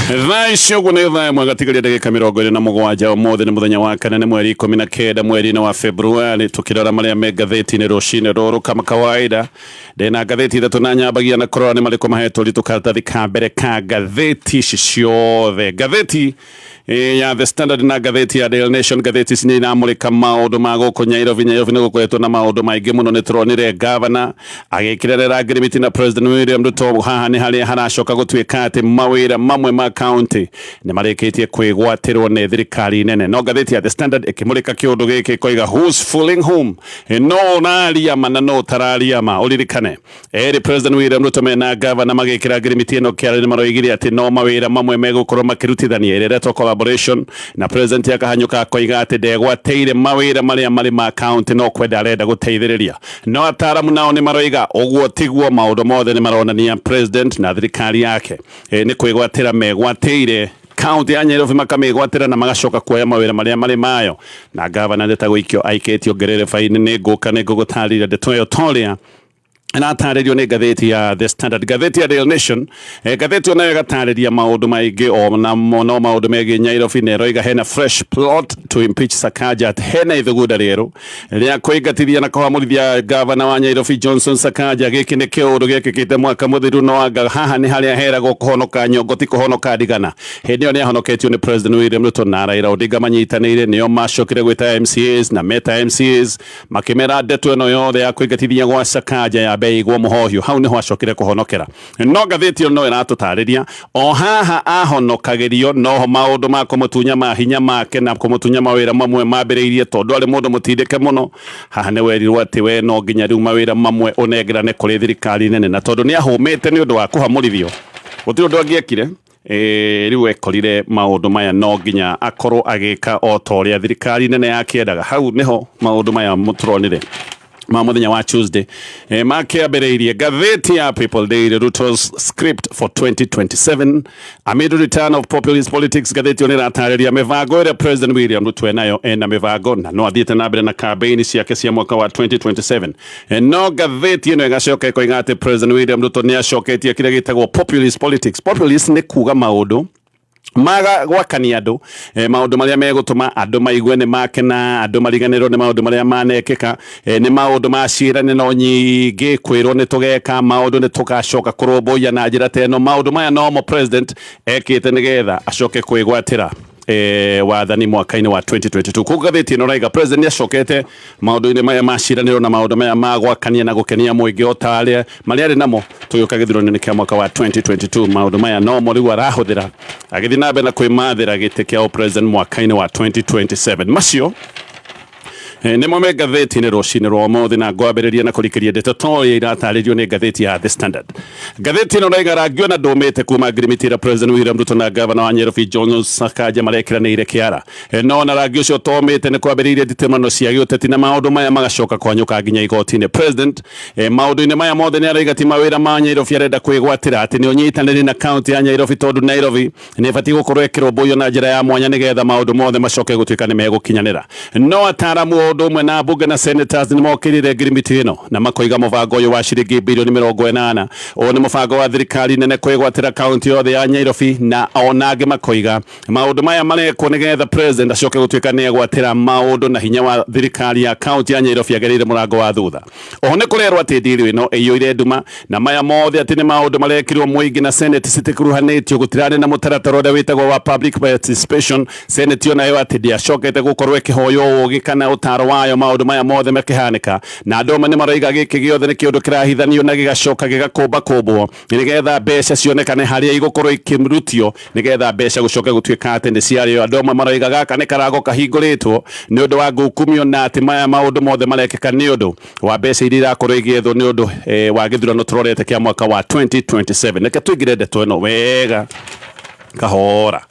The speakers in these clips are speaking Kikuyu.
Thaa ici ũguo nĩ thaa 1 gatigaria ndagĩka 27. Ũmũthĩ nĩ mũthenya wa kana, nĩ mweri 19 mweri-inĩ wa Februari. Tũkĩrora marĩa me ngathĩti-inĩ rũcinĩ rũrũ, kama kawaida ndĩna ngathĩti ithatũ na nyambagia na kũrora nĩ marĩkũ mahetwo ritũ karatathi ka mbere ka ngathĩti ici ciothe. Ngathĩti ya The Standard na ngathĩti ya Daily Nation, ngathĩti ici nĩ iramũrĩka maũndũ ma gũkũ Nyairobi. Nyairobi nĩ gũkoretwo na maũndũ maingĩ mũno. Nĩ tũronire gavana agĩkĩrerera ngirimiti na President William Ruto. Haha nĩ harĩa haracoka gũtuĩka atĩ mawĩra mamwe ma county nĩ marĩkĩtie kwĩgwatĩrwo nĩ thirikari nene. No ngathĩti ya The Standard ĩkĩmũrĩka kĩũndũ gĩkĩ ĩkoiga, "Who's fooling whom?" No ũraria ma na no ũtararia ma. Ũririkane erĩ President William Ruto mena gavana magĩkĩra ngirimiti ĩno kĩara nĩ maroigire atĩ no mawĩra mamwe megũkorwo makĩrutithania, ĩrĩa ĩretwo collaboration, na president akahanyũka akoiga atĩ ndegwatĩire mawĩra marĩa marĩ ma county, no kwenda arenda gũteithĩrĩria. No ataaramu nao nĩ maroiga ũguo tiguo. Maũndũ mothe nĩ maronania president na thirikari yake nĩ kwĩgwatĩra megwatĩire kaunti ya Nairobi, makamĩgwatĩra na magacoka kuoya mawĩra marĩa marĩ mayo, na gavana nĩ ta gũikio aikĩtio ngerereba-inĩ. Nĩ ngũka nĩ ngũgũtarĩria ndeto ĩyo torĩa ĩratarĩrio nĩ ngathĩti ya The Standard. Ngathĩti ya Daily Nation, ngathĩti onayo ĩgatarĩria maũndũ maingĩ o namo no maũndũ megiĩ Nairobi, na ĩroiga hena fresh plot to impeach Sakaja, atĩ hena ithugunda rĩerũ rĩa kũingatithia na kũhamũrithia gavana wa Nairobi Johnson Sakaja. Gĩkĩ nĩ kĩũndũ gĩekĩkĩte mwaka mũthiru, no anga haha nĩ harĩa heragwo kũhonoka nyongo ti kũhonoka ndigana. Hĩndĩ ĩyo nĩ ahonoketio nĩ President William Ruto na Raila Odinga manyitanĩire. Nĩo macokire gwĩta MCAs na meta MCAs makĩmera ndeto ĩno yothe ya kũingatithia gwa Sakaja ya ĩigwo mũhohio. Hau nĩho acokire kũhonokera. No ngathĩti ĩyo no ĩratũtarĩria o haha ahonokagĩrio noho maũndũ ma kũmũtunya mahinya make na kũmũtunya mawĩra mamwe mambĩrĩirie, tondũ arĩ mũndũ mũtindĩke mũno. Haha nĩ werirwo atĩ we no nginya rĩu mawĩra mamwe ũnengerane kũrĩ thirikari nene, na tondũ nĩ ahũmĩte nĩ ũndũ wa kũhamũrithio, gũtirĩ ũndũ angĩekire. Rĩu ekorire maũndũ maya no nginya akorwo agĩka o ta ũrĩa thirikari nene yakĩendaga. Hau nĩho maũndũ maya tũronire ma mũthenya wa Tuesday makĩambĩrĩirie. Ngathĩti ya People Daily, "Ruto's script for 2027 amid return of populist politics." Ngathĩti ĩyo nĩ ĩratarĩria mĩbango ĩrĩa President William Ruto enayo, ena mĩbango na no athiĩte na mbere na campaign ciake cia mwaka wa 2027. No ngathĩti ĩno ĩgacoka ĩkoiga atĩ President William Ruto nĩ acoketie kĩrĩa gĩtagwo populist politics. Populist nĩ kuga maũndũ maga gwakania andũ, maũndũ marĩa megũtũma andũ maigue nĩ makena, andũ mariganĩrwo nĩ maũndũ marĩa manekĩka. Nĩ maũndũ ma ciĩranĩro nyingĩ, kwĩrwo nĩ tũgeka maũndũ, nĩ tũgacoka kũrũmbũiya na njĩra ta ĩno. Maũndũ maya nomo president ekĩte nĩgetha acoke kwĩgwatĩra wathani mwaka-inĩ wa 2022. Koguo ngathĩti ĩno raiga president nĩ acokete maũndũ-inĩ maya ma ciĩranĩro na maũndũ maya ma gwakania na gũkenia mũingĩ o ta arĩa marĩa arĩ namo tũgĩũka gĩthurano-inĩ kĩa mwaka wa 2022. Maũndũ maya nomo rĩu arahũthĩra agĩthiĩ na mbere na kwĩmathĩra gĩtĩ kĩa president mwaka-inĩ wa 2027. Macio nĩmo me ngathĩti-inĩ rũcinĩ rwa ũmũthĩ, na ngwambĩrĩria na kũrikĩria ndeto ta ũrĩa iratarĩrio nĩ ngathĩti ya The Standard. Ngathĩti ĩno raiga rangi ona ndũmĩte kuma ngirimiti ĩrĩa President William Ruto na gavana wa Nairobi Johnson Sakaja marekĩranĩire kĩara. No na rangi ũcio tomĩte nĩ kwambĩrĩirie nditimano cia gĩũteti na maũndũ maya magacoka kwanyũka nginya igoti-inĩ. President maũndũ-inĩ maya mothe nĩ araiga ti mawĩra ma Nairobi arenda kwĩgwatĩra, atĩ nĩ ũnyitanĩri na kaunti ya Nairobi, tondũ Nairobi nĩ ĩbatiĩ gũkorwo ĩkĩrũmbũiyo na njĩra ya mwanya nĩgetha maũndũ mothe macoke gũtuĩka nĩ megũkinyanĩra. No ataaramu o ũndũ ũmwe na mbunge na senators nĩ mokĩrĩire ngirimiti ĩno na makoiga mũbango ũyũ wa ciringi bilioni 80 ũyũ nĩ mũbango wa thirikari nene kwĩgwatĩra kaunti yothe ya Nairobi, na ona angĩ makoiga maũndũ maya marekwo nĩgetha president acoke gũtuĩka nĩ egwatĩra maũndũ na hinya wa thirikari ya kaunti ya Nairobi agereire mũrango wa thutha. Oho nĩ kũrerwo atĩ ndiri ĩno ĩiyũire nduma na maya mothe atĩ nĩ maũndũ marekirwo mũingĩ na senate citikuruhanĩtio, gũtirarĩ na mũtaratara ũrĩa wĩtagwo wa public participation. Senate onayo atĩ ndĩacokete gũkorwo ĩkĩhoywo ũgĩ kana ũtaro wayo maũndũ maya mothe makĩhanĩka, na andũ amwe nĩ maroiga gĩkĩ gĩothe nĩ kĩũndũ kĩrahithanio na gĩgacoka gĩgakũmbakũmbwo nĩgetha mbeca cionekane harĩa igũkorwo ikĩrutio, nĩgetha mbeca gũcoke gũtuĩka atĩ nĩ ciarĩo. Andũ amwe maroiga gaka nĩ karago kahingũrĩtwo nĩ ũndũ wa ngukumio, na atĩ maya maũndũ mothe marekĩka nĩ ũndũ wa mbeca iria irakorwo igĩethwo nĩ ũndũ wa gĩthurano tũrorete kĩa mwaka wa 2027. Reke tũingĩre ndeto ĩno wega kahora.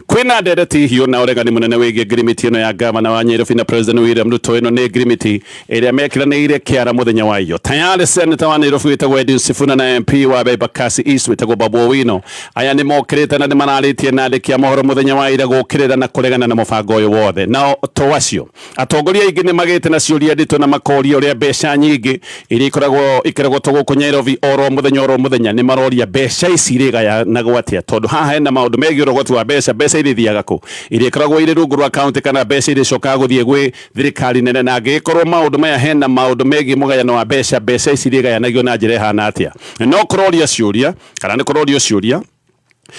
Kwĩna ndereti hiũ na ũregani mũnene wĩgiĩ ngirimiti ĩno ya gavana wa Nyairobi na President William Ruto. Ĩno nĩ ngirimiti ĩrĩa mekĩranĩire kĩara mũthenya wa iyo. Tayari Senator wa Nairobi wĩtagwo Edwin Sifuna na MP wa Embakasi East wĩtagwo Babu Owino aya nĩ mokĩrĩte na nĩ mararĩtie na andĩki a mohoro mũthenya wa ira gũkĩrĩra na kũregana na mũbango ũyũ wothe. Nao to acio, atongoria aingĩ nĩ magĩte na ciũria nditũ na makoria ũrĩa mbeca nyingĩ iria ikoragwo ikĩrogotwo gũkũ Nairobi oro mũthenya oro mũthenya, nĩ maroria mbeca ici irĩgayanagwo atĩa, tondũ haha hena maũndũ megiĩ ũrogoti wa mbeca. Mbeca irĩthiaga kũ? Iria ikoragwo irĩ rungu rwa kaunti kana mbeca irĩcokaga gũthiĩ gwĩ thirikari nene? Na angĩgĩkorwo maũndũ maya hena maũndũ megiĩ mũgayano wa mbeca, mbeca ici irĩgayanagio na njĩra ĩhana atĩa? No kũroria ciũria kana nĩ kũrorio ciũria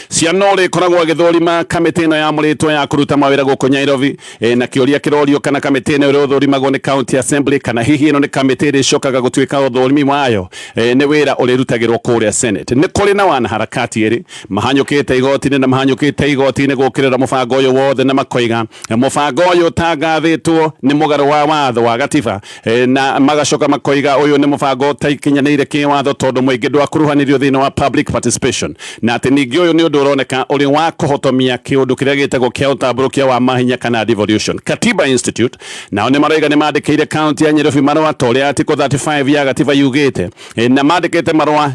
ciana ũrĩa ĩkoragwo agĩthũrima kamĩtĩ ĩno yamũrĩtwo ya kũruta mawĩra gũkũ Nairobi. Na kĩũria kĩrorio kana kamĩtĩ ĩno ĩrĩthũrimagwo nĩ county assembly, kana hihi ĩno nĩ kamĩtĩ ĩrĩcokaga gũtuĩka ũthũrimi wayo nĩ wĩra ũrĩrutagĩrwo kũrĩa Senate. Nĩ kũrĩ na wanaharakati erĩ mahanyũkĩte igoti-inĩ na mahanyũkĩte igoti-inĩ gũkĩrĩra mũbango ũyũ wothe, na makoiga mũbango ũyũ ũtangathĩtwo nĩ mũgarũ wa watho wa gatiba, na magacoka makoiga ũyũ nĩ mũbango ũtaikinyanĩire kĩwatho tondũ mũingĩ ndwakuruhanirio thĩinĩ wa public participation, na atĩ ningĩ ũyũ nĩ ũndũ ũroneka ũrĩ wa kũhotomia kĩũndũ kĩrĩa gĩtagwo kĩa ũtambũrũkia wa mahinya kana devolution. Katiba Institute nao nĩ maroiga nĩ mandĩkĩire kaunti ya Nairobi marũa ta ũrĩa article 35 ya gatiba yugĩte, na mandĩkĩte marũa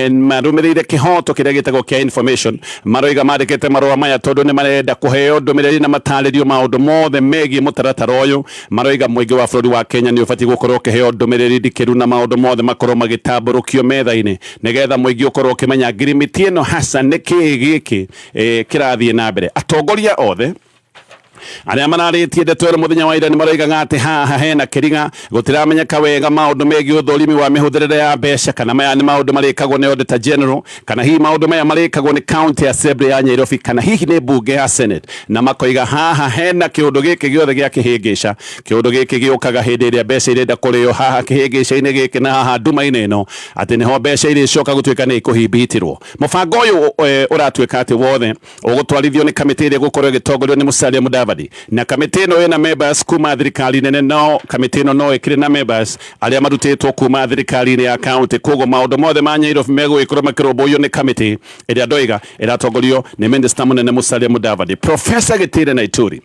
marũmĩrĩire kĩhoto kĩrĩa gĩtagwo kĩa information. Maroiga mandĩkĩte marũa maya tondũ nĩ marenda kũheo ndũmĩrĩri na matarĩrio maũndũ mothe megiĩ mũtaratara ũyũ. Maroiga mũingĩ wa bũrũri wa Kenya nĩ ũbatiĩ gũkorwo ũkĩheo ndũmĩrĩri ndikĩru na maũndũ mothe makorwo magĩtambũrũkio metha-inĩ nĩgetha mũingĩ ũkorwo ũkĩmenya ngirimiti ĩno hasa nĩ kĩĩ gĩkĩ kĩrathiĩ na mbere. Atongoria othe arĩa mararĩtie ndeto ĩno mũthenya wa ira nĩ maroigaga atĩ haha hena kĩriga, gũtiramenyeka wega maũndũ megiĩ ũthũrimi wa mĩhũthĩrĩre ya mbeca, kana maya nĩ maũndũ marĩkagwo nĩ Auditor General, kana hihi maũndũ maya marĩkagwo nĩ County Assembly ya Nairobi, kana hihi nĩ mbunge ya Senate. Na makoiga haha hena kĩũndũ gĩkĩ gĩothe gĩa kĩhĩngĩca. Kĩũndũ gĩkĩ gĩũkaga hĩndĩ ĩrĩa mbeca irenda kũrĩo haha kĩhĩngĩca-inĩ gĩkĩ na haha nduma-inĩ ĩno, atĩ nĩho mbeca irĩcoka gũtuĩka nĩ ikũhimbitirwo. Mũbango ũyũ ũratuĩka atĩ wothe ũgũtwarithio nĩ kamĩtĩ ĩrĩa ĩgũkorwo ĩgĩtongorio nĩ Musalia Mudavadi, na kamĩtĩ ĩno ĩna members kuma thirikari nene, no kamĩtĩ ĩno no ĩkĩrĩ na members arĩa marutĩtwo kuma thirikari-inĩ ya county. Koguo maũndũ mothe ma Nairobi megũgĩkorwo makĩrũmbũiyo nĩ kamĩtĩ ĩrĩa ndoiga ĩratongorio nĩ minister mũnene Musalia Mudavadi. Professor Gitire Naituri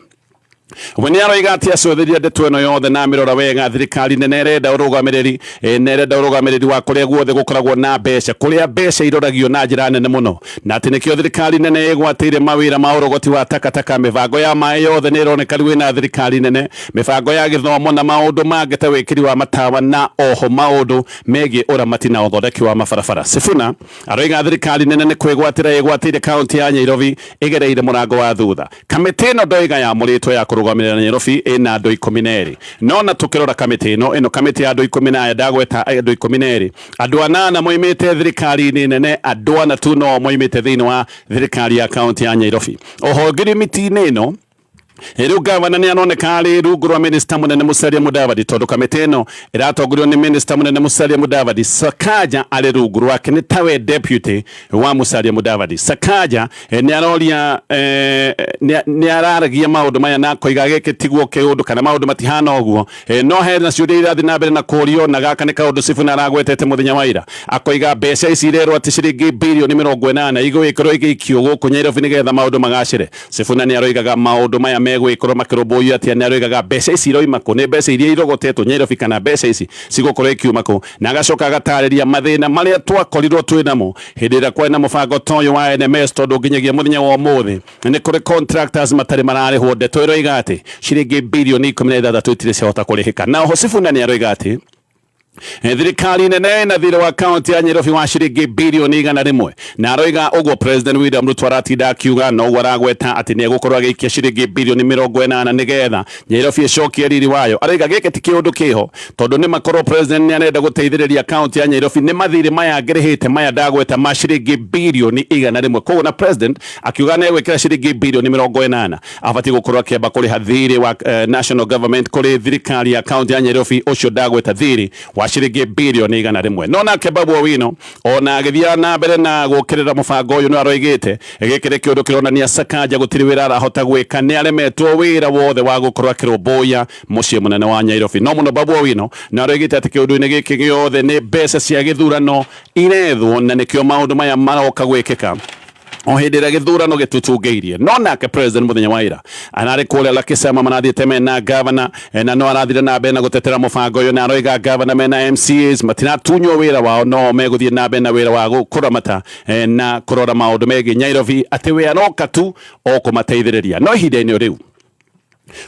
we nĩ aroiga atĩ acũthĩria ndeto ĩno yothe na amĩrora wega, thirikari nene ĩrenda ũrũgamĩrĩri, na ĩrenda ũrũgamĩrĩri wa kũrĩa guothe gũkoragwo na mbeca, kũrĩa mbeca iroragio na njĩra nene mũno, na atĩ nĩkĩo thirikari nene ĩgwatĩire mawĩra ma ũrogoti wa takataka. Mĩbango ya maĩ yothe nĩ ĩroneka rĩu ĩna thirikari nene, mĩbango ya gĩthomo na maũndũ mangĩ ta wĩkĩri wa matawa, na oho maũndũ megiĩ ũramati na ũthondeki wa mabarabara. Sifuna aroiga thirikari nene nĩ kwĩgwatĩra ĩgwatĩire kaunti ya Nairobi ĩgereire mũrango wa thutha. Kamĩtĩ ĩno ndoiga yamũrĩtwo ya kũrũgamĩrĩra Nairobi ĩna andũ 12, no na tũkĩrora kamĩtĩ ĩno kamĩtĩ ya andũ 10 na aya ndagweta, andũ 12, andũ anana moimĩte thirikari-inĩ nene, andũ ana tu no moimĩte thĩinĩ wa thirikari ya kaunti ya Nairobi. Oho ngirimiti-inĩ ĩno rĩu gavana nĩ aroneka arĩ rungu rwa minista mũnene Musalia Mudavadi, tondũ kamĩtĩ ĩno ĩratongorio nĩ minista mũnene Musalia Mudavadi. Sakaja arĩ rungu rwake, nĩ tawe deputy wa Musalia Mudavadi. Sakaja nĩ aroria, nĩ araragia maũndũ maya na akoiga gĩkĩ tiguo kĩũndũ kana maũndũ matihana ũguo, no hena ciũria irathiĩ na mbere na kũrio, na gaka nĩ kaũndũ Sifuna aragwetete mũthenya wa ira, akoiga mbeca ici irerwo atĩ ciringi birioni 80 igũgĩkorwo igĩikio gũkũ Nairobi nĩgetha maũndũ magacĩre. Sifuna nĩ aroigaga maũndũ maya megũgĩkorwo makĩrũmbũiyo atĩa, nĩ aroigaga mbeca ici iroima kũ, nĩ mbeca iria irogotetwo Nairobi kana mbeca ici cigũkorwo ikiuma kũ, na agacoka agatarĩria mathĩna marĩa twakorirwo twĩ namo hĩndĩ ĩrĩa kwarĩ na mũbango ta ũyũ wa NMS, tondũ nginyagia mũthenya wa ũmũthĩ nĩ kũrĩ contractors matarĩ mararĩhwo. Ndeto ĩroiga atĩ ciringi birioni 16 itirĩ ciahota kũrĩhĩka. Na oho Sifuna nĩ aroiga atĩ thirikari nene na thirĩ wa kaunti ya Nairobi wa ciringi birioni 100, na aroiga ũguo President William Ruto aratinda akiuga noguo aragweta atĩ nĩ egũkorwo agĩikia ciringi birioni 80 nĩgetha Nairobi ĩcokie riri wayo. Aroiga gĩkĩ ti kĩũndũ kĩho, tondũ nĩ makorwo president nĩ arenda gũteithĩrĩria kaunti ya Nairobi nĩ mathirĩ maya angĩrĩhĩte maya ndagweta ma ciringi birioni 100. Koguo na president akiuga nĩ egwĩkĩra ciringi birioni 80, abatiĩ gũkorwo akĩamba kũrĩha thirĩ wa national government kũrĩ thirikari ya kaunti ya Nairobi ũcio ndagweta, thirĩ wa ciringi birioni 100. No nake Babu Owino ona agĩthiaga na mbere na gũkĩrĩra mũbango ũyũ, no aroigĩte gĩkĩ nĩ kĩũndũ kĩronania Sakaja gũtirĩ wĩra arahota gwĩka, nĩ aremetwo wĩra wothe wa gũkorwo akĩrũmbũiya mũciĩ mũnene wa Nairobi. No mũno Babu Owino nĩ aroigĩte atĩ kĩũndũ-inĩ gĩkĩ gĩothe nĩ mbeca cia gĩthurano irethwo, na nĩkĩo maũndũ maya maroka gwĩkĩka. O hĩndĩ ĩrĩa gĩthurano gĩtutungĩirie. No nake president mũthenya wa ira ararĩ kũrĩa Lakisama, marathiĩte mena gavana, na no arathire na mbere na gũtetera mũbango ũyũ, na aroiga gavana mena MCAs matiratunywo wĩra wao, no megũthiĩ na mbere na wĩra wa kũramata na kũrora maũndũ megiĩ Nyairobi, atĩ we aroka tu o kũmateithĩrĩria. No ihinda-inĩ rĩu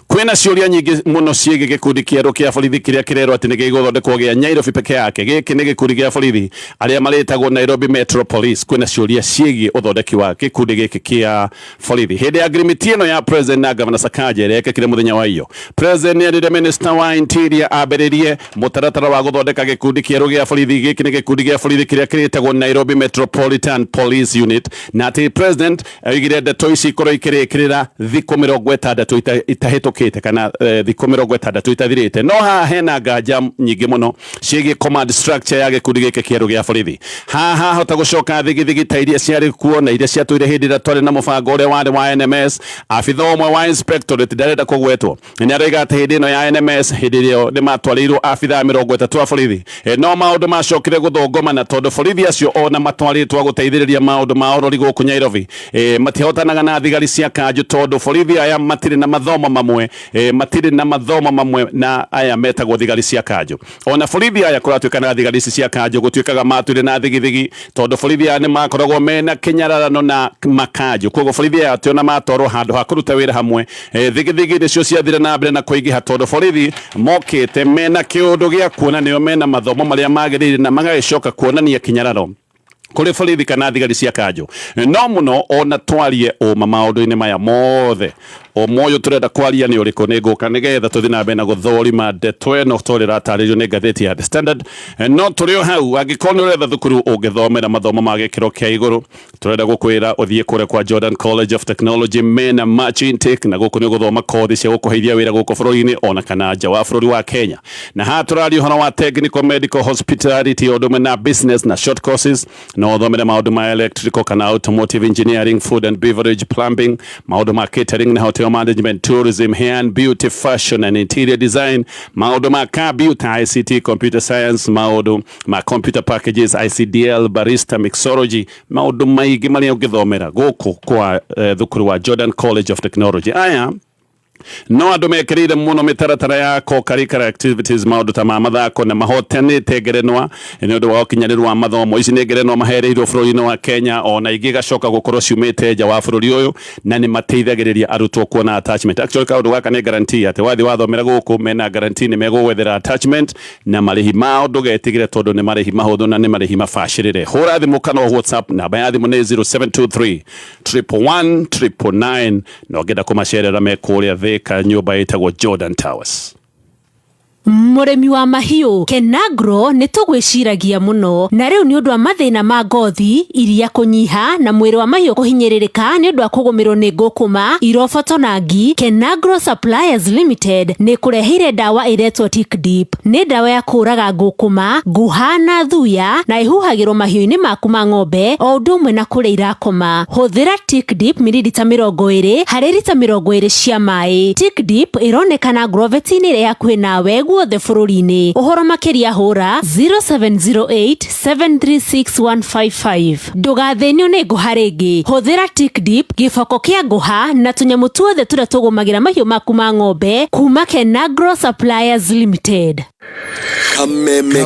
kwĩna ciũria nyingĩ mũno ciĩgiĩ gĩkundi kĩerũ kĩa borithi kĩrĩa kĩrerwo atĩ nĩ gĩgũthondekwo gĩa Nairobi peke yake. Gĩkĩ nĩ gĩkundi gĩa borithi arĩa marĩtagwo Nairobi Metro Police. Kwĩna ciũria ciĩgiĩ ũthondeki wa gĩkundi gĩkĩ kĩa borithi. Hĩndĩ ya ngirimiti ĩno ya president na Governor Sakaja ĩrĩa yekĩkire mũthenya wa iyo, president nĩ erire minister wa interior ambĩrĩrie mũtaratara wa gũthondeka gĩkundi kĩerũ gĩa borithi. Gĩkĩ nĩ gĩkundi gĩa borithi kĩrĩa kĩrĩtagwo Nairobi Metropolitan Police Unit, na atĩ president oigire ndeto ici ikorwo ikĩrĩkĩrĩra thikũ 60 itahĩtũkĩte kana thikũ 60 itathirĩte. No haha hena nganja nyingĩ mũno ciĩgiĩ command structure ya gĩkundi gĩkĩ kĩerũ gĩa borithi. Haha hota gũcoka thigithigi ta iria ciarĩ kuo na iria ciatũire hĩndĩ ĩrĩa twarĩ na mũbango ũrĩa warĩ wa NMS. Abitha ũmwe wa inspectorate ndarenda kũgwetwo nĩ aroiga atĩ hĩndĩ ĩno ya NMS, hĩndĩ ĩyo nĩ matwarĩirwo abithaa 30 a borithi, no maũndũ macokire gũthũngũmana tondũ borithi acio ona matwarĩtwo a gũteithĩrĩria maũndũ ma ũrori gũkũ Nairobi, matihotanaga na thigari cia kanjũ, tondũ borithi aya matirĩ na mathomo mamwe, matirĩ na mathomo mamwe na aya metagwo thigari cia kanjũ. Ona borithi aya kũratuĩka na thigari ici cia kanjũ gũtuĩkaga matũire na thigithigi, tondũ borithi aya nĩ makoragwo mena kĩnyararano na makanjũ. Koguo borithi aya atĩ ona matwarwo handũ ha kũruta wĩra hamwe, thigithigi nĩcio ciathire na mbere na kũingĩha, tondũ borithi mokĩte mena kĩũndũ gĩa kuona nĩo mena mathomo marĩa magĩrĩire na magagĩcoka kuonania kĩnyararo kũrĩ borithi kana thigari cia kanjũ. No mũno ona twarie ũma maũndũ-inĩ maya mothe, ũma ũyũ tũrenda kwaria nĩ ũrĩkũ? Nĩ ngũka nĩgetha tũthiĩ na mbere na gũthũrima ndeto ĩno tondũ ĩratarĩrio nĩ ngathĩti ya The Standard. No tũrĩ o hau, angĩkorwo nĩ ũretha thukuru ũngĩthomera mathomo ma gĩkĩro kĩa igũrũ, tũrenda gũkwĩra ũthiĩ kũrĩa kwa Jordan College of Technology. Mena March intake, na gũkũ nĩ ũgũthoma kothi cia gũkũheithia wĩra gũkũ bũrũri-inĩ ona kana nja wa bũrũri wa Kenya. Na haha tũraria ũhoro wa technical, medical, hospitality, ũndũ ũmwe na business na short courses. No ũthomere maũndũ ma electrical kana automotive engineering, food and beverage, plumbing, maũndũ ma catering na hotel management, tourism, hair and beauty, fashion and interior design, maũndũ ma computer, ICT, computer science, maũndũ ma computer packages, ICDL, barista, mixology, maũndũ maingĩ marĩa ũngĩthomera gũkũ kwa thukuru wa Jordan College of Technology. Aya no andũ mekĩrĩire mũno mĩtaratara ya co-curricular activities, maũndũ ta ma mathako, na mahotanĩte ngerenwa nĩ ũndũ wa ũkinyanĩru wa mathomo. Ici nĩ ngerenwa mahereirwo bũrũri-inĩ wa Kenya, ona ingĩ igacoka gũkorwo ciumĩte nja wa bũrũri ũyũ, na nĩ mateithagĩrĩria arutwo kuona attachment. Actually, kaũndũ gaka nĩ guarantee atĩ wathiĩ wathomera gũkũ, mena guarantee nĩ megũgwethera attachment, na marĩhi mao ndũgetigĩre tondũ nĩ marĩhi mahũthũ na nĩ marĩhi mabacĩrĩre. Hũra thimũ kana WhatsApp, namba ya thimũ nĩ 0723 111 999, na ũngĩenda kũmacerera me kũrĩa Thika, nyũmba ĩtagwo Jordan Towers. Mũrĩmi wa mahiũ, Kenagro nĩ tũgwĩciragia mũno na rĩu nĩ ũndũ wa mathĩna ma ngothi, iria kũnyiha na mwĩrĩ wa mahiũ kũhinyĩrĩrĩka nĩ ũndũ wa kũgũmĩrwo nĩ ngũkũma, iroboto na ngi. Kenagro Suppliers Limited nĩ kũreheire ndawa ĩretwo Tick Dip. Nĩ ndawa ya kũũraga ngũkũma, nguha na thuya, na ĩhuhagĩrwo mahiũ-inĩ maku ma ng'ombe o ũndũ ũmwe na kũrĩa irakoma. Hũthĩra Tick Dip mililita 20 harĩ rita 20 cia maĩ. Tick Dip ĩronekana ngroveti-inĩ ĩrĩa hakuhĩ nawe guothe bũrũri-inĩ. Ũhoro makĩria hũra 0708 736155. Ndũgathĩnio nĩ ngũha rĩngĩ. Hũthĩra Tick Dip, gĩboko kĩa ngũha na tũnyamũ tuothe tũrĩa tũgũmagĩra mahiũ maku ma ng'ombe kuma Kenagro Suppliers Limited. Kameme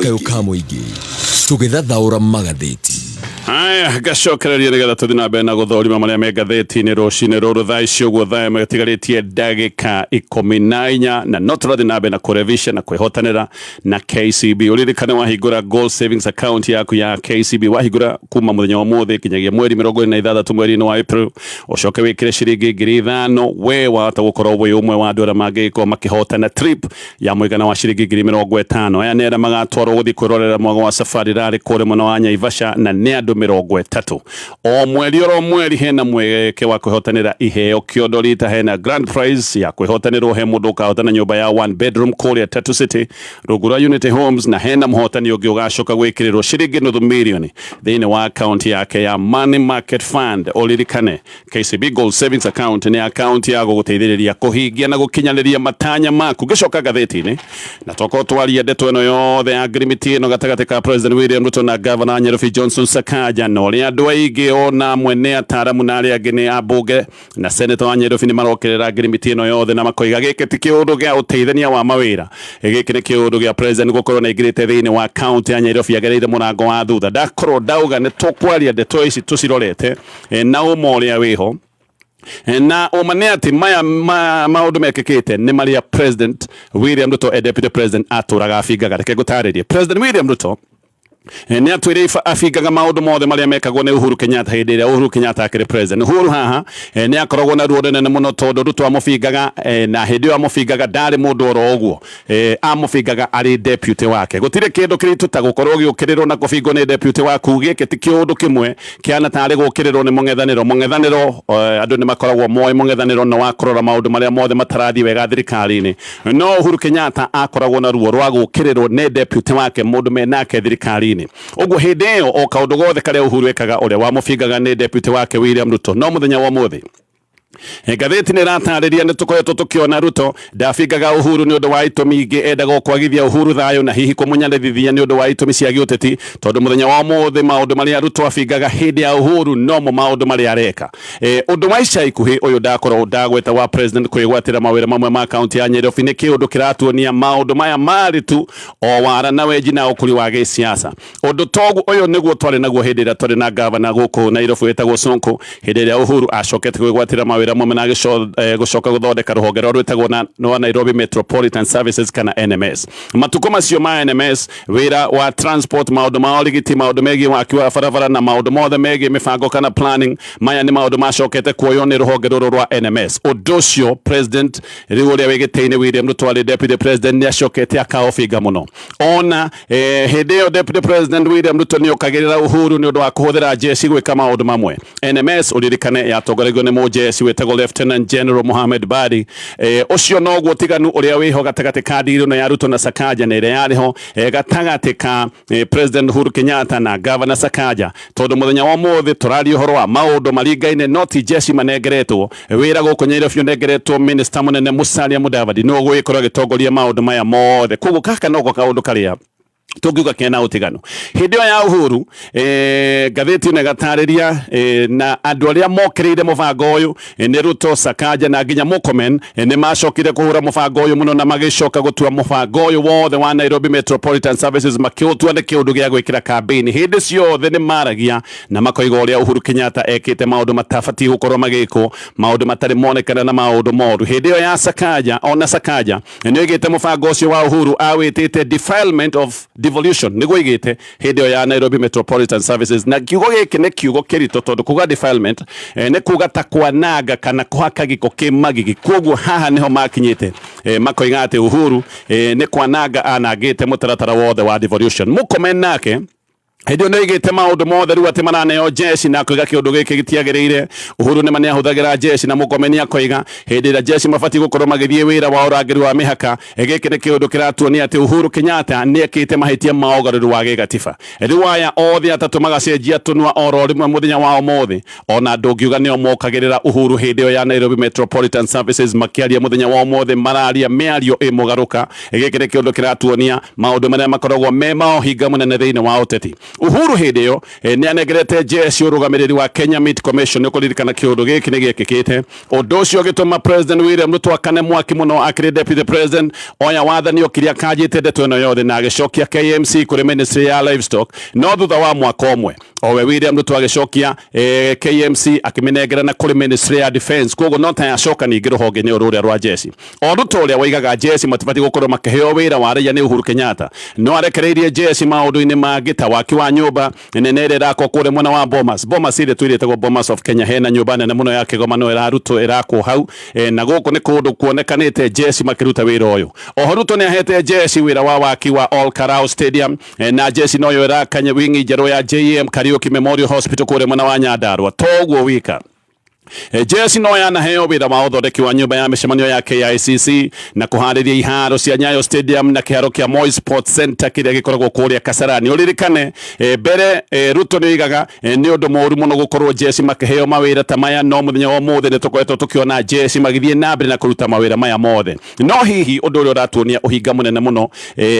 kayũ ka mũingĩ, tũgĩthathaũra magathĩti. Haya, ngacokereria nĩgetha tũthiĩ na mbere na gũthũrima marĩa me ngathĩti-inĩ rũcinĩ rũrũ. Thaa ici ũguo thaa ĩmwe ĩtigarĩtie ndagĩka 14, na no tũrathiĩ na mbere na kũrevisha na kwĩhotanĩra na KCB. Ũririkane wahingũra Gold Savings Account yaku ya KCB, wahingũra kuma mũthenya wa ũmũthĩ nginyagia mweri 26 mweri-inĩ wa April, ũcoke wĩkĩre ciringi 5,000, we wahota gũkorwo wĩ ũmwe wa andũ arĩa mangĩgĩkorwo makĩhotana trip ya mũigana wa ciringi 50,000. Aya nĩ arĩa magatwarwo gũthiĩ kwĩrorera mwago wa Safari Rally kũrĩa mwena wa Naivasha, na nĩ andũ 30. O mweri oro mweri hena mweke wa kwĩhotanĩra iheo kĩondo rita. Hena grand prize ya kwĩhotanĩrwo, he mũndũ ũkahotana nyũmba ya one bedroom kũrĩa Tatu City rungu rwa Unity Homes, na hena mũhotani ũngĩ ũgacoka gwĩkĩrĩrwo ciringi nuthu mirioni thĩinĩ wa akaunti yake ya Money Market Fund. Ũririkane KCB Gold Savings Account nĩ akaunti ya gũgũteithĩrĩria kũhingia na gũkinyanĩria matanya maku. Ngĩcoka ngathĩti-inĩ, na tokorwo twaria ndeto ĩno yothe ya ngirimiti ĩno gatagatĩ ka President William Ruto na Governor Nairobi Johnson. Sakaja na ũrĩa andũ aingĩ ona mwene ataramu na arĩa angĩ nĩ ambunge na senator wa Nyairobi nĩ marokerera ngirimiti ĩno yothe na makoiga gĩkĩ ti kĩũndũ gĩa ũteithania wa mawĩra, gĩkĩ nĩ kĩũndũ gĩa president gũkorwo nĩ aingĩrĩte thĩinĩ wa county ya Nyairobi agereire mũrango wa thutha. Ndakorwo ndauga nĩ tũkwaria ndeto ici tũcirorete na ũma ũrĩa wĩho na ũma nĩ atĩ maya maũndũ mekĩkĩte nĩ marĩa President William Ruto e deputy president atũraga abingaga. Reke ngũtarĩrie. President William Ruto nĩ atwĩre abingaga maũndũ mothe marĩa mekagwo nĩ Uhuru Kenyatta hĩndĩ ĩrĩa Uhuru Kenyatta akĩrĩ president. Uhuru haha nĩ akoragwo na ruo rũnene mũno tondũ Ruto amũbingaga, na hĩndĩ ĩyo amũbingaga ndarĩ mũndũ oro ũguo, amũbingaga arĩ deputy wake. Gũtirĩ kĩndũ kĩritũ ta gũkorwo ũgĩũkĩrĩrwo na kũbingwo nĩ deputy waku. Gĩkĩ ti kĩũndũ kĩmwe kĩana tarĩ gũkĩrĩrwo nĩ mũng'ethanĩro. Mũng'ethanĩro, andũ nĩ makoragwo moĩ mũng'ethanĩro na wa kũrora maũndũ marĩa mothe matarathiĩ wega thirikari-inĩ, no Uhuru Kenyatta akoragwo na ruo rwa gũkĩrĩrwo nĩ deputy wake, mũndũ menake thirikari-inĩ. Ũguo hĩndĩ ĩyo o kaũndũ gothe karĩa Uhuru ekaga, ũrĩa wamũbingaga nĩ deputy wake William Ruto. No mũthenya wa ũmũthĩ ngathĩti nĩ ĩratarĩria nĩ tũkoretwo tũkĩona Ruto ndabingaga Uhuru nĩ ũndũ wa itũmi ingĩ, endaga kwagithia Uhuru thayũ na hihi kũmũnyarithithia nĩ ũndũ wa itũmi cia gĩũteti, tondũ mũthenya wa ũmũthĩ maũndũ marĩa Ruto abingaga hĩndĩ ya Uhuru nomo maũndũ marĩa areka. Ũndũ wa ica ikuhĩ ũyũ ndakorwo ndagweta wa president kwĩgwatĩra mawĩra mamwe ma kaunti ya Nyairobi nĩ kĩũndũ kĩratuonia maũndũ maya marĩ tu o wara na wenji na ũkũri wa gĩsiasa. Ũndũ toguo ũyũ nĩguo twarĩ naguo hĩndĩ ĩrĩa twarĩ na gavana gũkũ Nairobi wĩtagwo Sonko, hĩndĩ ĩrĩa Uhuru acokete kwĩgwatĩra mawĩra mamwe na gũcoka gũthondeka rũhonge rwa rwĩtagwo rwa Nairobi Metropolitan Services kana NMS. Matukũ macio ma NMS, wĩra wa transport, maũndũ ma ũrigiti, maũndũ megiĩ waki wa barabara na maũndũ mothe megiĩ mĩbango kana planning, maya nĩ maũndũ macokete kuoywo nĩ rũhonge rũrũ rwa NMS. Ũndũ ũcio president rĩu ũrĩa wĩ gĩtĩ-inĩ William Ruto arĩ deputy president nĩ acokete akaũbinga mũno. Ona hĩndĩ ĩyo deputy president William Ruto nĩ okagĩrĩra Uhuru nĩ ũndũ wa kũhũthĩra jeshi gwĩka maũndũ mamwe. NMS ũririkane yatongoragio nĩ mũjeshi wĩtagwo Lieutenant General Mohamed Badi. Ũcio noguo ũtiganu ũrĩa wĩho gatagatĩ ka deal ĩno ya Ruto na Sakaja na ĩrĩa yarĩ ho gatagatĩ ka President Uhuru Kenyatta na Governor Sakaja, tondũ mũthenya wa ũmũthĩ tũraria ũhoro wa maũndũ maringaine no ti jeshi manengeretwo wĩra gũkũ Nyairobi, ũnengeretwo minister mũnene Musalia Mudavadi nĩwe ũgũgĩkorwo agĩtongoria maũndũ maya mothe. Koguo gaka noko kaũndũ karĩa tũngiuga kena ũtiganu hĩndĩ ĩyo ya Uhuru. Ngathĩti ĩno ĩgatarĩria na andũ arĩa mokĩrĩire mũbango ũyũ nĩ Ruto, Sakaja na nginya Murkomen nĩ macokire kũhũra mũbango ũyũ mũno na magĩcoka gũtua mũbango ũyũ wothe wa Nairobi Metropolitan Services makĩũtua nĩ kĩũndũ gĩa gwĩkĩra kambĩini. Hĩndĩ ciothe nĩ maragia na makoiga ũrĩa Uhuru Kenyatta ekĩte maũndũ matabatiĩ gũkorwo magĩkwo, maũndũ matarĩ monekana na maũndũ moru hĩndĩ ĩyo ya Sakaja. Ona Sakaja nĩ oigĩte mũbango ũcio wa Uhuru awĩtĩte defilement of devolution, nĩguo oigĩte hĩndĩ ĩyo ya Nairobi Metropolitan Services. Na kiugo gĩkĩ nĩ kiugo kĩritũ, tondũ kuga defilement nĩ kuga ta kwananga kana kũhaka gĩko kĩ magigi. Koguo haha nĩho makinyĩte, makoiga atĩ Uhuru nĩ kwananga anangĩte mũtaratara wothe wa devolution. Murkomen nake hĩndĩ ĩyo nĩoigĩte maũndũ mothe rĩu atĩ maraneo jeshi na akoiga kĩũndũ gĩkĩ gĩtiagĩrĩire. Uhuru nĩma nĩahũthagĩra jeshi, na Murkomen akoiga hĩndĩ ĩrĩa jeshi mabatiĩ gũkorwo magĩthiĩ wĩra wa ũrangĩri wa mĩhaka, gĩkĩ nĩ kĩũndũ kĩratuonia atĩ Uhuru Kenyatta nĩekĩte mahĩtia ma ũgarũri wa gĩgatiba. Rĩu aya othe atatũ magacenjia tũnua oro rĩmwe mũthenya wa ũmũthĩ, ona ndũngiuga nĩo mokagĩrĩra Uhuru hĩndĩ ĩyo ya Nairobi Metropolitan Services. Makĩaria mũthenya wa ũmũthĩ mararia mĩario ĩmũgarũka. Gĩkĩ nĩ kĩũndũ kĩratuonia maũndũ marĩa makoragwo me ma ũhinga mũnene thĩinĩ wa ũteti. Uhuru hĩndĩ ĩyo nĩ anengerete jeshi ũrũgamĩrĩri wa Kenya Meat Commission. Nĩ ũkũririkana kĩũndũ gĩkĩ nĩ gĩekĩkĩte. Ũndũ ũcio ũgĩtũma President William Ruto akane mwaki mũno akĩrĩ deputy president. Oya wathani okire akanjĩte ndeto ĩno yothe na agĩcokia KMC kũrĩ ministry ya livestock, no thutha wa mwaka ũmwe owe William Ruto agĩcokia KMC akĩmĩnengerana kũrĩ ministry ya defense. Koguo no ta yacoka ningĩ rũhonge-inĩ rũrĩa rwa jeshi. O Ruto ũrĩa waigaga jeshi matibatiĩ gũkorwo makĩheo wĩra wa raia nĩ Uhuru Kenyatta no arekereirie jeshi maũndũ-inĩ mangĩ ta waki wa nyũmba nene ĩrĩa ĩrakwo kũrĩa mwena wa Bomas. Bomas ĩrĩa twĩrĩtagwo Bomas of Kenya, hena nyũmba nene mũno ya kĩgomano ĩrarutwo ĩrakwo hau, na gũkũ nĩ kũndũ kuonekanĩte jeshi makĩruta wĩra ũyũ. Oho Ruto nĩ ahete jeshi wĩra wa waki wa Ol Kalou Stadium, na jeshi noyo ĩraka wingi njerũ ya JM Kariuki Memorial Hospital kũrĩa mwena wa Nyandarua. Toguo wika. Jesi no yanaheo wĩra wa ũthondeki wa nyũmba ya mĩcemanio ya KICC na kũharĩria iharo cia Nyayo Stadium na kĩharo kĩa Moi Sports Center kĩrĩa gĩkoragwo kũrĩa Kasarani. Ũririkane mbere Ruto nĩ oigaga nĩ ũndũ mũũru mũno gũkorwo jesi makĩheo mawĩra ta maya, no mũthenya wa ũmũthĩ nĩ tũkoretwo tũkĩona jesi magĩthiĩ na mbere na kũruta mawĩra maya mothe. No hihi ũndũ ũrĩa ũratuonia ũhinga mũnene mũno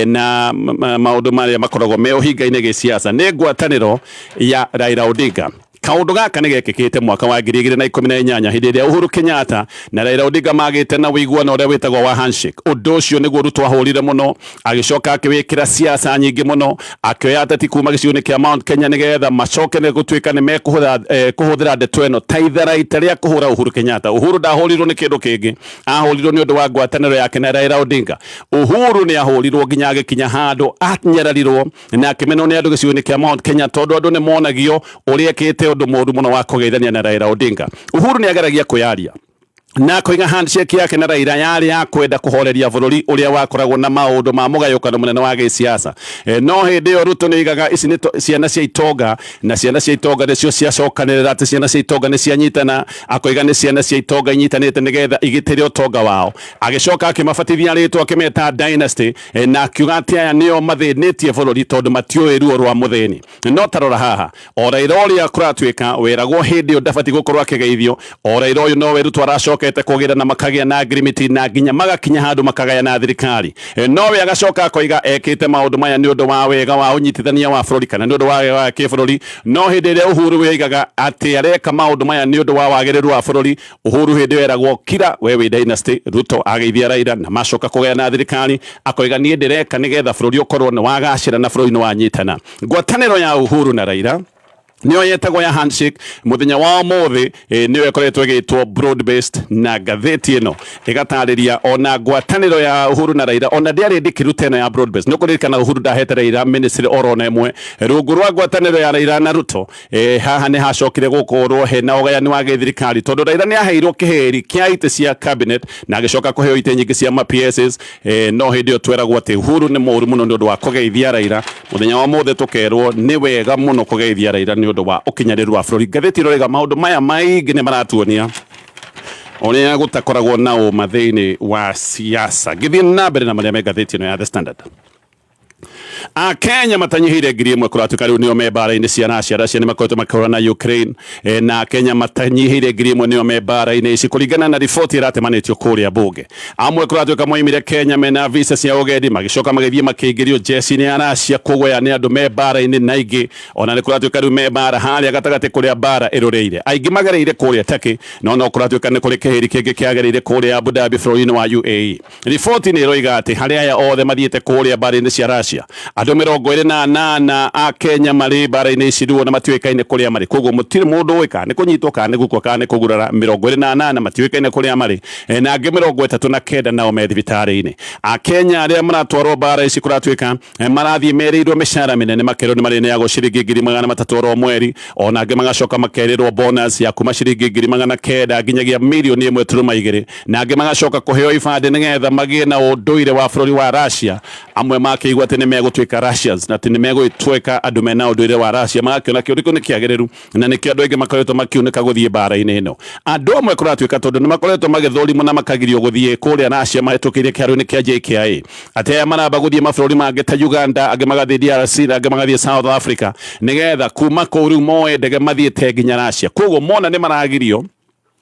na maũndũ marĩa makoragwo me ũhinga-inĩ gĩsiasa nĩ ngwatanĩro ya Raila Odinga. Kaundu gaka nĩ gekĩkĩte mwaka wa 2018 hĩndĩ ĩrĩa Uhuru Kenyatta na Raila Odinga magĩte na ũiguano ũrĩa wĩtagwo wa handshake. Ũndũ ũcio nĩguo Ruto ahũrire mũno, agĩcoka akĩwĩkĩra siasa nyingĩ mũno, akĩoya ateti kuma gĩcigo-inĩ kĩa Mount Kenya nĩgetha macoke nĩ gũtuĩka nĩ mekũhũthĩra ndeto ĩno ta itharaita rĩa kũhũra Uhuru Kenyatta. Uhuru ndahũrirwo nĩ kĩndũ kĩngĩ, ahũrirwo nĩ ũndũ wa ngwatanĩro yake na Raila Odinga. Uhuru nĩ ahũrirwo nginya agĩkinya handũ anyararirwo na akĩmenwo nĩ andũ gĩcigo-inĩ kĩa Mount Kenya tondũ andũ nĩ monagio ũrĩa ekĩte ũndũ mũũru mũno wa kũgeithania na Raila Odinga. Uhuru nĩ ageragia kwĩyaria na koiga handshake yake na Raila yarĩ ya kwenda kũhoreria bũrũri ũrĩa wakoragwo na maũndũ ma mũgayũkano mũnene wa gĩsiasa. No hĩndĩ ĩyo Ruto nĩ oigaga ici nĩ ciana cia itonga, na ciana cia itonga nĩcio ciacokanĩrĩra, atĩ ciana cia itonga nĩ cianyitana, akoiga nĩ ciana cia itonga inyitanĩte nĩgetha igitĩre ũtonga wao. Agĩcoka akĩmabatithia rĩtwa akĩmeta dynasty, na akiuga atĩ aya nĩo mathĩnĩtie bũrũri tondũ matiũĩ ruo rwa mũthĩni. No tarora haha, o Raila ũrĩa kũratuĩka weragwo hĩndĩ ĩyo ndabatiĩ gũkorwo akĩgeithio, o Raila ũyũ nowe Ruto aracokete kũgĩra na makagĩa na ngirimiti na nginya magakinya handũ makagayana thirikari. Nowe agacoka akoiga ekĩte maũndũ maya nĩ ũndũ wa wega wa ũnyitithania wa bũrũri kana nĩ ũndũ wa wega wa kĩbũrũri. No hĩndĩ ĩrĩa Uhuru oigaga atĩ areka maũndũ maya nĩ ũndũ wa wagĩrĩru wa bũrũri, Uhuru hĩndĩ ĩyo eragwo kira we wĩ dynasty. Ruto ageithia Raila na macoka kũgayana thirikari, akoiga niĩ ndĩreka nĩgetha bũrũri ũkorwo nĩ wagacĩra na bũrũri nĩ wanyitana. Ngwatanĩro ya Uhuru na Raila nĩyo yetagwo ya handshake mũthenya wa ũmũthĩ, nĩyo ĩkoretwo ĩgĩtwo broad based, na ngathĩti ĩno ĩgatarĩria ona ngwatanĩro ya Uhuru na Raila ona ndĩarĩ ndikĩru ta ĩno ya broad based. Nĩ ũkũririkana Uhuru ndahete Raila ministry oro na ĩmwe. Rungu rwa ngwatanĩro ya Raila na Ruto, haha nĩ hacokire gũkorwo hena ũgayani wa gĩthirikari tondũ Raila nĩ aheirwo kĩhĩri kĩa itĩ cia cabinet na agĩcoka kũheo itĩ nyingĩ cia ma PSs. No hĩndĩ ĩyo tweragwo atĩ Uhuru nĩ mũũru mũno nĩ ũndũ wa kũgeithia Raila. Mũthenya wa ũmũthĩ tũkerwo nĩ wega mũno kũgeithia Raila nĩ ũndũ wa ũkinyanĩru wa bũrũri. Ngathĩti ĩroiga maũndũ maya maingĩ nĩ maratuonia ũrĩa gũtakoragwo na ũma thĩinĩ wa siasa. Ngĩthiĩ na mbere na marĩa me ngathĩti ĩno ya The Standard. Akenya matanyihĩire 1000 kũratuĩka rĩu nĩo me mbara-inĩ cia Russia. Russia nĩ makoretwo makĩhũrana na Ukraine, na Akenya matanyihĩire 1000 nĩo me mbara-inĩ ici kũringana na riboti ĩratemanĩtio kũrĩa bunge. Amwe kũratuĩka moimire Kenya mena visa cia ũgendi magĩcoka magĩthiĩ makĩingĩrio jeshi-inĩ ya Russia, koguo aya nĩ andũ me mbara-inĩ na ingĩ ona nĩ kũratuĩka rĩu me mbara harĩa gatagatĩ kũrĩa mbara ĩrũrĩire. Aingĩ magereire kũrĩa Turkey, no no kũratuĩka nĩ kũrĩ kĩhĩri kĩngĩ kĩagereire kũrĩa Abu Dhabi bũrũri-inĩ wa UAE. Riboti nĩ ĩroiga atĩ harĩ aya othe mathiĩte kũrĩa mbara-inĩ cia Russia, andũ 28 a Kenya marĩ mbara-inĩ ici rĩu ona matiũĩkaine kũrĩa marĩ. Koguo mũtirĩ mũndũ ũĩ kana nĩ kũnyitwo kana nĩ gũkua kana nĩ kũgurara. 28 matiũĩkaine kũrĩa marĩ, na angĩ 39 nao me thibitarĩ-inĩ. Akenya arĩa maratwarwo mbara ici kũratuĩka marathiĩ merĩirwo mĩcara mĩnene, makerwo nĩ marĩneagwo ciringi 300,000 oro mweri, ona angĩ magacoka makerĩrwo bonus ya kuma ciringi 900,000 nginyagia 1.2 million, na angĩ magacoka kũheo ibandĩ nĩgetha magĩe na ũndũire wa bũrũri wa Russia. Amwe makĩigua atĩ nĩ megũtuĩka Russians na atĩ nĩ megũtuĩka andũ mena ũndũire wa Russia, magakĩona kĩũndũ kĩu nĩ kĩagĩrĩru, na nĩkĩo andũ aingĩ makoretwo makiunĩka gũthiĩ mbara-inĩ ĩno. Andũ amwe kũratuĩka tondũ nĩ makoretwo magĩthũrimwo na makagirio gũthiĩ kũrĩa Russia mahĩtũkĩire kĩharo-inĩ kĩa JKIA, atĩ aya maramba gũthiĩ mabũrũri mangĩ ta Uganda, angĩ magathiĩ DRC na angĩ magathiĩ South Africa, nĩgetha kuma kũu rĩu moe ndege mathiĩte nginya Russia. Koguo mona nĩ maragirio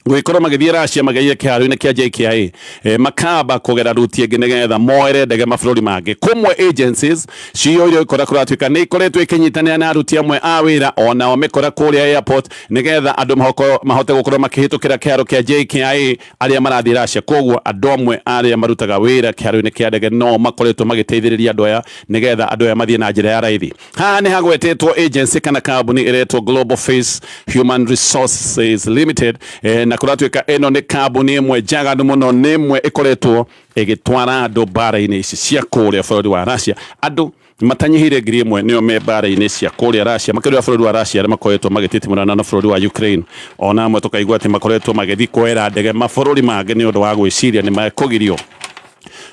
gũgĩkorwo magĩthiĩ Russia magereire kĩharo-inĩ kĩa JKIA, makamba kũgera ruti ĩngĩ nĩgetha moere ndege mabũrũri mangĩ. Kũmwe agencies ciyũire ikora kũratuĩka nĩ ikoretwo ikĩnyitanĩra na aruti amwe a wĩra onao mĩkora kũrĩa airport nĩgetha andũ mahote gũkorwo makĩhĩtũkĩra kĩharo kĩa JKIA arĩa marathiĩ Russia. Koguo andũ amwe arĩa marutaga wĩra kĩharo-inĩ kĩa ndege no makoretwo magĩteithĩrĩria andũ aya nĩgetha andũ aya mathiĩ na njĩra ya raithi. Haha nĩ hagwetetwo agency kana kambuni ĩretwo Global Face Human Resources Limited, na kũratuĩka ĩno nĩ kambuni ĩmwe njaganu mũno, nĩ ĩmwe ĩkoretwo ĩgĩtwara andũ mbara-inĩ ici cia kũrĩa bũrũri wa Russia. Andũ matanyihĩire 1000 nĩo me mbara-inĩ cia kũrĩa Russia, makĩria bũrũri wa Russia arĩa makoretwo magĩtitimũrana na bũrũri wa Ukraine. Ona amwe tũkaigua atĩ makoretwo magĩthiĩ kuoera ndege mabũrũri mangĩ nĩ ũndũ wa gwĩciria nĩ mekũgirio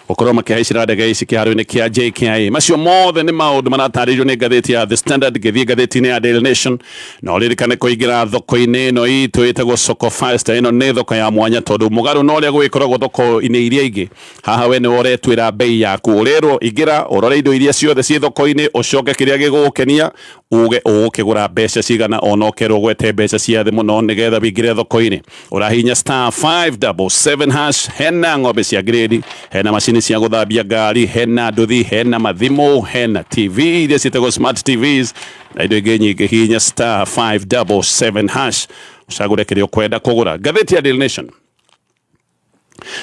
Gũkorwo makĩhaicĩra ndege ici kĩharo-inĩ kĩa JKIA. Macio mothe nĩ maũndũ maratarĩrio nĩ ngathĩti ya The Standard. Ngĩthiĩ ngathĩti-inĩ ya Daily Nation, na ũririkane kũingĩra thoko-inĩ ĩno itũ ĩtagwo Soko Fasta. Ĩno nĩ thoko ya mwanya tondũ mũgarũ na ũrĩa gũgĩkoragwo thoko-inĩ iria ingĩ, haha we nĩwe ũretuĩra bei yaku. Ũrerwo ingĩra ũrore indo iria ciothe ciĩ thoko-inĩ, ũcoke kĩrĩa gĩgũgũkenia uge ũgũkĩgũra mbeca cigana, ona ũkerwo gwete mbeca cia thĩ mũno nĩgetha wĩingĩre thoko-inĩ. Ũrahihinya *577#. Hena ng'ombe cia grade, hena macini cia gũthambia ngari, hena nduthi, hena mathimũ, hena TV iria ciĩtagwo smart TVs na indo ingĩ nyingĩ. Hihinya *577# ũcagũre kĩrĩa ũkwenda kũgũra. Ngathĩti ya Daily Nation,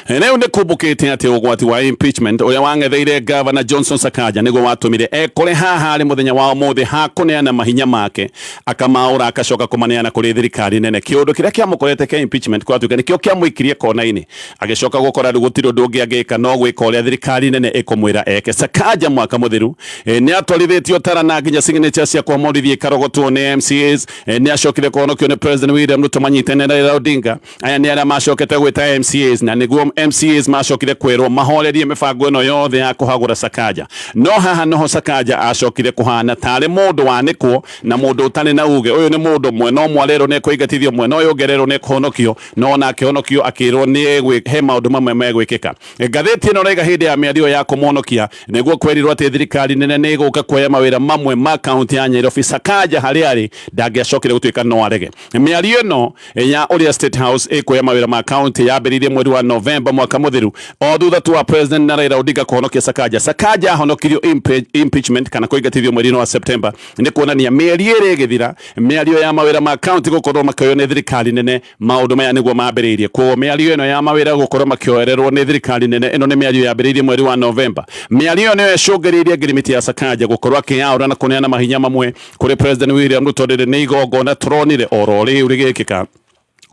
rĩu nĩ kumbũkĩte atĩ ũgwati wa impeachment ũrĩa wang'etheire Gavana Johnson Sakaja nĩguo watũmire ekore haha arĩ mũthenya wa ũmũthĩ hakũneana mahinya make, akamaũra, akacoka kũmaneana kũrĩ thirikari nene. Kĩũndũ kĩrĩa kĩamũkorete kĩa impeachment kwatuĩka nĩkĩo kĩamũikirie kona-inĩ, agĩcoka gũkora rĩu gũtirĩ ũndũ ũngĩ angĩka no gwĩka ũrĩa thirikari nene ĩkũmwĩra eke. Sakaja mwaka mũthiru nĩ atwarithĩtio tara na nginya signature cia kũmorithia ikarogotwo nĩ MCAs. Nĩ acokire kũhonokio nĩ President William Ruto manyitane na Raila Odinga. Aya nĩ arĩa macokete gwĩta MCAs, na nĩguo MCAs macokire kwĩrwo mahorerie mĩbango ĩno yothe ya kũhagũra Sakaja. No haha noho Sakaja acokire kũhana tarĩ mũndũ wanĩkwo na mũndũ ũtarĩ na uge. Ũyũ nĩ mũndũ mwena ũmwe arerwo nĩ ekũingatithio, mwena ũyũ ũngĩ arerwo nĩ ekũhonokio, no ona akĩhonokio akĩrwo nĩ he maũndũ mamwe megwĩkĩka. Ngathĩti ĩno raiga hĩndĩ ya mĩario ya kũmwonokia nĩguo kwerirwo atĩ thirikari nene nĩ ĩgũka kuoya mawĩra mamwe ma kaunti ya Nairobi. Sakaja harĩa arĩ ndangĩacokire gũtuĩka no arege. Mĩario ĩno ya ũrĩa State House ĩkuoya mawĩra ma kaunti yambĩrĩirie mweri wa Novemba mwaka mũthiru, o thutha tu wa President na Raila Odinga kũhonokia Sakaja. Sakaja ahonokirio impeachment kana kũingatithio mweri-inĩ wa September. Nĩ kuonania mĩeri ĩrĩ ĩgĩthira, mĩario ya mawĩra ma kaunti gũkorwo makĩoywo nĩ thirikari nene, maũndũ maya nĩguo mambĩrĩirie. Koguo mĩario ĩno ya mawĩra gũkorwo makĩoererwo nĩ thirikari nene, ĩno nĩ mĩario yambĩrĩirie mweri wa Novemba. Mĩario ĩyo nĩyo ĩcũngĩrĩirie ngirimiti ya Sakaja gũkorwo akĩyaũra na kũneana mahinya mamwe kũrĩ President William Ruto. Rĩrĩ nĩ igongona tũronire oro rĩu rĩgĩkĩka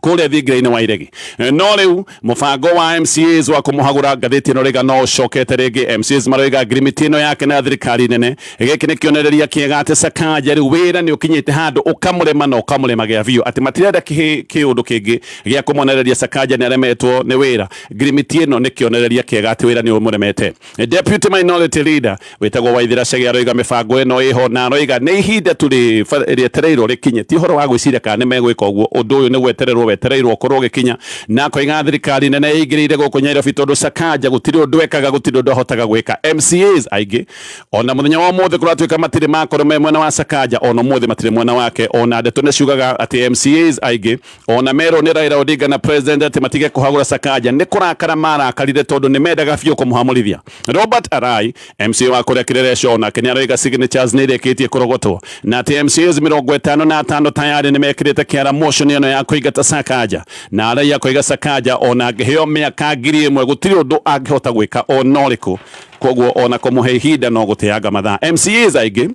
kũrĩa thingira-inĩ wa iregi. No rĩu mũbango wa MCAs wa kũmũhagũra, ngathĩti ĩno rĩga no ũcokete rĩngĩ. MCAs maroiga ngirimiti ĩno yake na thirikari nene, gĩkĩ nĩ kĩonereria kĩega atĩ Sakaja rĩu wĩra nĩ ũkinyĩte handũ ũkamũrema na ũkamũrema gĩa biũ, atĩ matirenda kĩũndũ kĩngĩ gĩa kũmonereria Sakaja nĩ aremetwo nĩ wĩra. Ngirimiti ĩno nĩ kĩonereria kĩega atĩ wĩra nĩ ũmũremete. Deputy Minority Leader wĩtagwo Waithira Chege aroiga mĩbango ĩno ĩho, na aroiga nĩ ihinda tu rĩetereirwo rĩkinye, ti ũhoro wa gwĩciria kana nĩ megwĩka ũguo, ũndũ ũyũ nĩ gwetererwo wetereirwo ũkorwo ũgĩkinya. Na akoiga thirikari nene ĩingĩrĩire gũkũ Nairobi tondũ Sakaja gũtirĩ ũndũ ekaga, gũtirĩ ũndũ ahotaga gwĩka. MCAs aingĩ ona mũthenya wa ũmũthĩ kũratuĩka matirĩ makorwo me mwena wa Sakaja, ona ũmũthĩ matirĩ mwena wake. Ona ndeto nĩ ciugaga atĩ MCAs aingĩ ona merwo nĩ Raila Odinga na President atĩ matige kũhagũra Sakaja, nĩ kũrakara marakarire tondũ nĩ mendaga biũ kũmũhamũrithia. Robert Arai, MCA wa kũrĩa Kileleshwa, onake nĩ aroiga signatures nĩ irĩkĩtie kũrogotwo na atĩ MCAs 55 tayari nĩ mekĩrĩte kĩara motion ĩno ya kũingata Sakaja. Na Arai akoiga Sakaja ona angĩheo mĩaka 1000 gũtirĩ ũndũ angĩhota gwĩka ona ũrĩkũ, koguo ona kũmũhe ihinda no gũteanga mathaa. MCAs aingĩ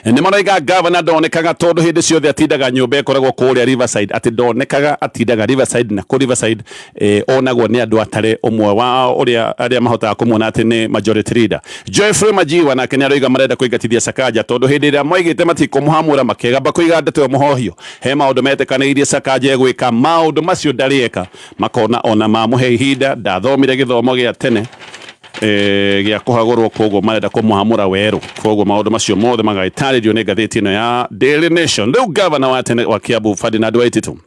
nĩ maroiga gavana ndonekaga tondũ hĩndĩ ciothe atindaga nyũmba ĩkoragwo kũrĩa Riverside, atĩ ndonekaga, atindaga Riverside, na kũ Riverside onagwo nĩ andũ atare ũmwe wa ũrĩa arĩa mahotaga kũmuona atĩ nĩ majority leader. Geoffrey Majiwa nake nĩ aroiga marenda kũingatithia Sakaja tondũ hĩndĩ ĩrĩa moigĩte matikũmũhamũra, makĩgamba kũiga ndeto ĩyo mũhohio, he maũndũ metĩkanĩirie Sakaja egwĩka, maũndũ macio ndarĩ eka, makona ona mamũhe ihinda ndathomire gĩthomo gĩa tene gĩa kũhagũrwo, koguo marenda kũmũhamũra werũ. Koguo maũndũ macio mothe magagĩtarĩrio nĩ ngathĩti ĩno ya Daily Nation. Rĩu gavana wa tene wa Kiambu Ferdinand Waititu,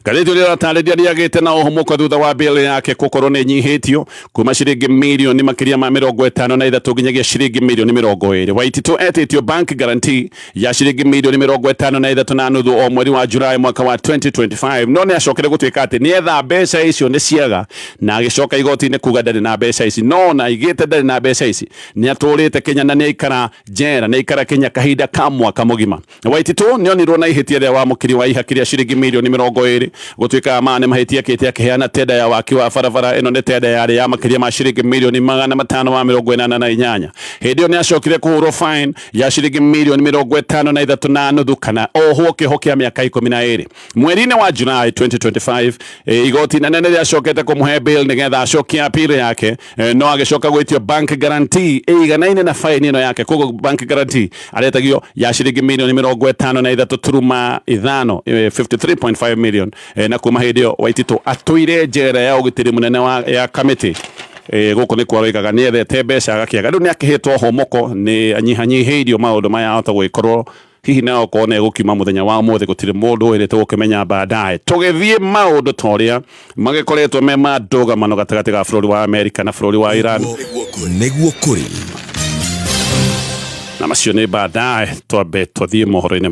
ngathĩti ĩrĩa ĩratarĩria nĩagĩte na ũhũmũko thutha wa bill yake gũkorwo nĩ ĩnyihĩtio kuma ciringi mirioni makĩria ma 53 nginyagia ciringi mirioni 20. Waititu etĩtio bank guarantee ya ciringi mirioni 53.5 o mweri wa Julai mwaka wa 2025, no nĩ acokire gũtuĩka atĩ nĩetha mbeca icio nĩ ciaga, na agĩcoka igoti-inĩ kuga ndarĩ na mbeca ici. No na aigĩte ndarĩ na mbeca ici, nĩ atũrĩte Kenya na nĩ aikara njera, nĩ aikara Kenya kahinda ka mwaka mũgima. Waititu nĩ onirwo na ihĩtia rĩa wamũkĩri wa ihaki rĩa ciringi mirioni 20. Gũtuĩkaga maya nĩ mahĩtia akĩte akĩheana tenda ya waki wa barabara. Ĩno nĩ tenda yarĩ ya makĩria ma ciringi mirioni 588. Hĩndĩ ĩyo nĩ acokire kũhũrwo fine ya ciringi mirioni 53.5 kana ohwo kĩoho kĩa mĩaka 12. Mweri-inĩ wa July 2025, igoti inene nĩ rĩacokete kũmũhe bail nĩgetha acokie appeal yake, no agĩcoka gwĩtio bank guarantee ĩiganaine na fine ĩno yake. Koguo bank guarantee aretagio ya ciringi mirioni 53.5, 53.5 million. Na kuma hĩndĩ ĩyo Waititu atũire njera ya ũgitĩri mũnene wa ya Kamiti. Gũkũ nĩ kwaroigaga nĩ ethete mbeca agakĩaga, rĩu nĩ akĩhĩtwo homoko, nĩ anyihanyihĩirio maũndũ maya, ahota gũgĩkorwo hihi na okorwo nĩ egũkiuma mũthenya wa ũmũthĩ, gũtirĩ mũndũ wĩrĩte gũkĩmenya baadaye. Tũgĩthiĩ maũndũ ta ũrĩa magĩkoretwo me ma ndũgamano gatagatĩ ga bũrũri wa Amerika na bũrũri wa Iran. Nĩguo kũrĩ. Na macio nĩ baadaye, twambe twathiĩ mohoro-inĩ.